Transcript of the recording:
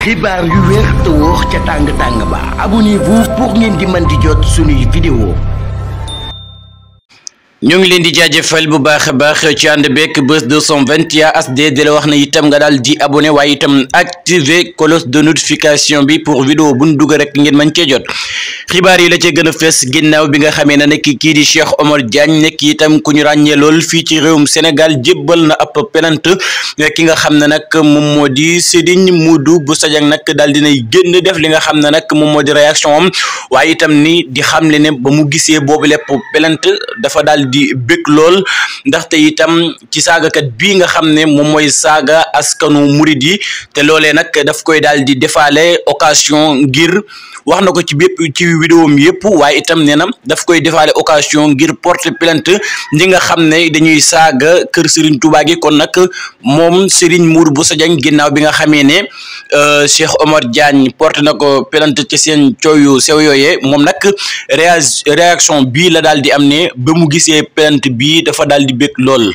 xibaar yu wér te wóor ca tàng ba abonnez-vous pour ngeen di mën di jot suñuy vidéo. ñu ngi leen di jaajëfal bu baax a baax ci ànd beeg Buzz 221 HD di la wax na itam nga daal di abonné waaye itam activer cloche de notification bi pour vidéo bu ñu dugg rek ngeen mën cee jot xibaar yi la ca gën a fës ginnaaw bi nga xamee ne nag kii di Cheikh Omar Diagne nekk itam ku ñu ràññee lool fii ci réewum Sénégal jébbal na ab plainte ki nga xam ne nag moom moo di Serigne Modou Bousso Dieng nag daal dinay génn def li nga xam ne nag moom moo di réaction am waaye itam ni di xamle ne ba mu gisee boobu lépp plainte dafa daal di bëgg lool ndaxte itam ci saagakat bii nga xam ne moom mooy saaga askanu murid yi te loolee nag daf koy daal di defaale occasion ngir wax na ko ci bépp ci vidéo mi yëpp waaye itam nee na daf koy defaale occasion ngir porter plainte ñi nga xam ne dañuy saaga kër Serigne Touba gi kon nag moom Serigne Modou Bousso Dieng ginnaaw bi nga xamee ne Cheikh Omar Diagne porte na ko plainte ci seen cooyu sew yooyee moom nag réaction bii la daal di am ne ba mu gisee plainte bi dafa daal di bëgg lool.